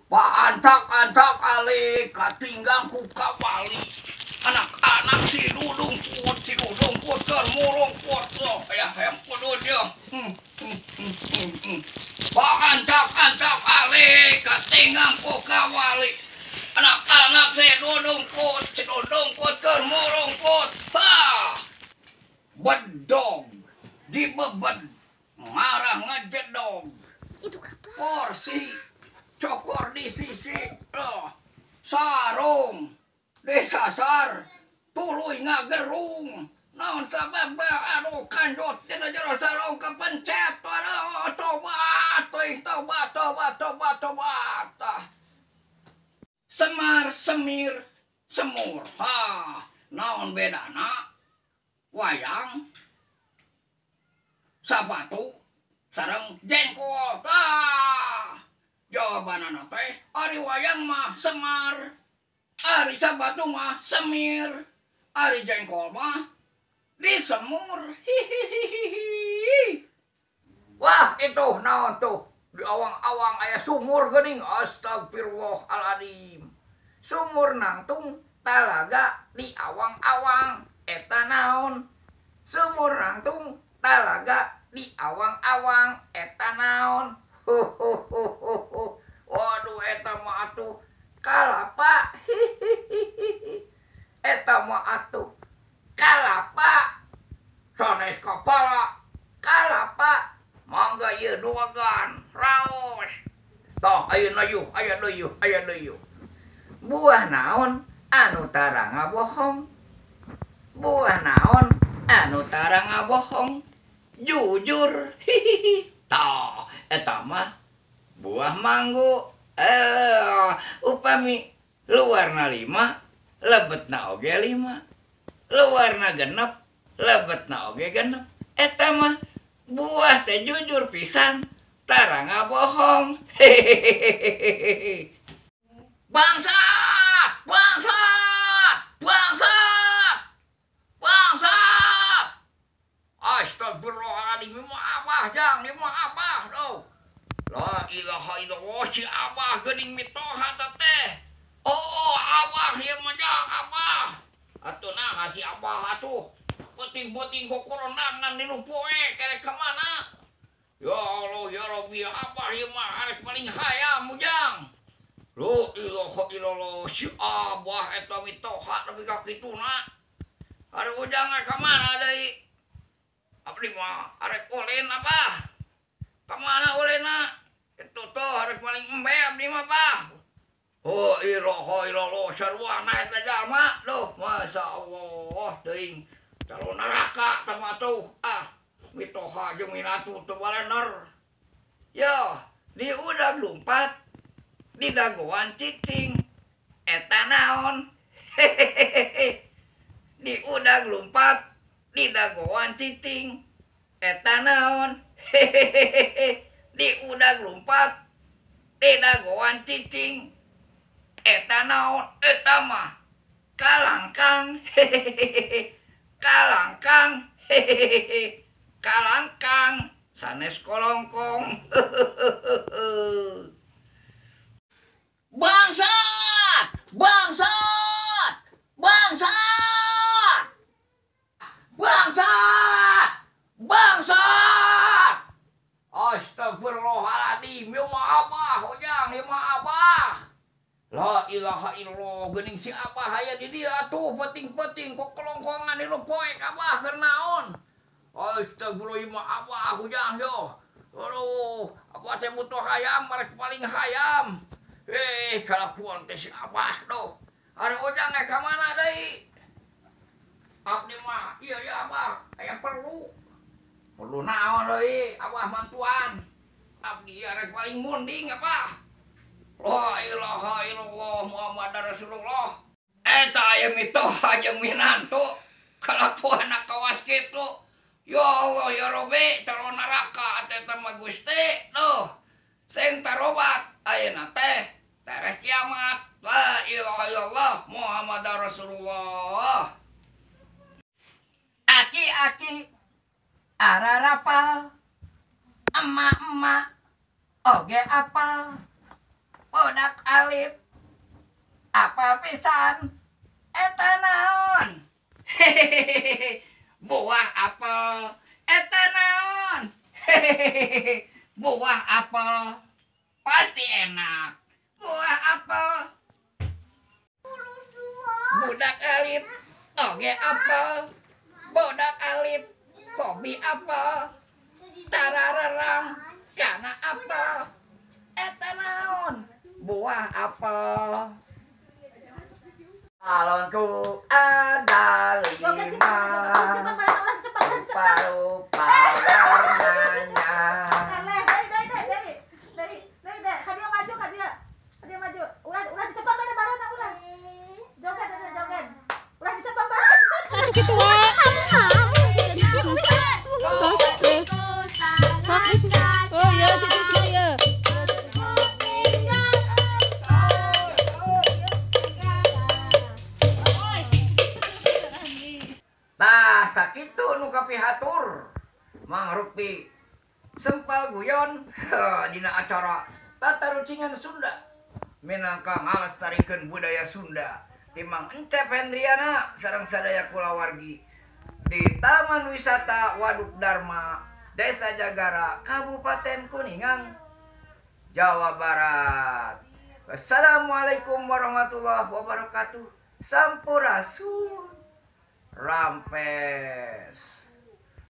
Paantak-antak ali katinggang ku kawali. Anak-anak si Dudung put, si Dudung put keur murungput loh aya hayang pudut yo. Paantak-antak ali katinggang ku kawali. Anak-anak si Dudung put, si Dudung put keur murungput. Ha! Bedog dibebed ngarah ngejedog. Itu apa? Kursi cokor di sisi loh. Sarung disasar tuluy ngagerung. Naon sababna aduh kanjot dina jero sarung kepencet. Aduh tobat teuing, tobat tobat tobat tobat. Semar semir semur. Ha, naon bedana wayang sapatu sareng jengkol? Ah, jawabanana teh ari wayang mah Semar, ari sapatu mah Semir, ari jengkol mah disemur. Hihihihi. Wah, itu naon tuh di awang-awang aya sumur geuning. Astagfirullahaladzim. Sumur nangtung talaga di awang-awang eta naon? Sumur nangtung talaga di awang-awang eta naon? Hohohoho. Waduh, eta mah atuh kalapa. Hihihihi. Eta mah atuh kalapa. Sanes kapala kalapa. Mangga ieu duagan raos. Tah ayeuna yuh, aya deui yuh, aya deui yuh. Buah naon anu tara ngabohong? Buah naon anu tara ngabohong? Jujur. Hihihi. Tah eta mah buah manggu. Upami luarna 5, lebetna oge 5. Luarna 6, lebetna oge 6. Eta mah buah teh jujur pisan, tara ngabohong. Hehehehe. Bangsat, bangsat, bangsat, bangsat. Astagfirullahaladzim, ieu mah abah jang, ieu mah abah tuh. La ilaha illallah, si abah geuning mitoha teh. Oh, abah ieu mah jang, abah. Atuh nah si abah atuh. Penting-penting kokoronangan di nu poe kerek ka mana? Ya Allah ya Rabbi, abah ieu mah arek paling hayam ujang. La ilaha illallah, si abah eta mitoha nepi ka kituna. Arek ujang ka mana deui? Abdi mah arek ulin abah. Ka mana ulinna? Itu tuh arek paling embe abdi mah bah. Oh ilaha illallah, sarua na eta jalma. Duh, masya Allah teuing. Calon neraka tama tuh. Ah, mitoha jeung minatu teu balener. Yo, di udag lumpat, di dagoan cicing. Eta naon? Hehehehe. Di udag lumpat, di dagoan cicing. Eta naon? Hehehehe. Di udag lumpat, di dagoan cicing. Eta naon? Eta mah kalangkang. Hehehehe. Kalangkang. Hehehehe. Kalangkang sanes kolongkong. Bangsat, bangsat, bangsat, bangsat, bangsat. Astagfirullahaladzim, ieu mah abah ujang, ieu mah abah. La ilaha illallah, geuning si abah aya di dieu atuh penting-penting kokolongkongan di nu poek abah keur naon? Astagfirullah, ieu mah abah ujang yo. Aduh, abah teh butuh hayam, arek paling hayam. Kalakuan teh si abah doh. Ari ujang ka mana deui? Abdi mah ieu ya abah, aya perlu. Perlu naon deui abah mantuan? Abdi arek paling munding abah. La ilaha illallah Muhammad Rasulullah. Eta aya mitoha jeung minantu kalakuan kawas kitu. Ya Allah ya Rabbi, calon neraka eta mah Gusti. Duh, sing tarobat ayeuna teh tereh kiamat. La ilaha illallah Muhammad Rasulullah. Aki-aki ararapal, emak-emak Oge apel. Budak alit apal pisan. Eta naon? Hehehe, buah apel. Eta naon? Hehehe, buah apel. Pasti enak. Buah apel. Budak alit oge apel. Budak alit hobi apel. Tarararang kana apel. Eta naon? Buah apel. Balonku ada 5. Rupa-rupa warnanya. Oh ya, jadi ya. Tah sakitu nu kapihatur Mang Rukpi sempal guyon dina acara Tatarucingan Sunda minangka ngalestarikeun budaya Sunda ti Mang Encep Hendriana sareng sadaya kulawargi di Taman Wisata Waduk Darma, Desa Jagara, Kabupaten Kuningan, Jawa Barat. Wassalamualaikum warahmatullahi wabarakatuh. Sampurasun. Rampes.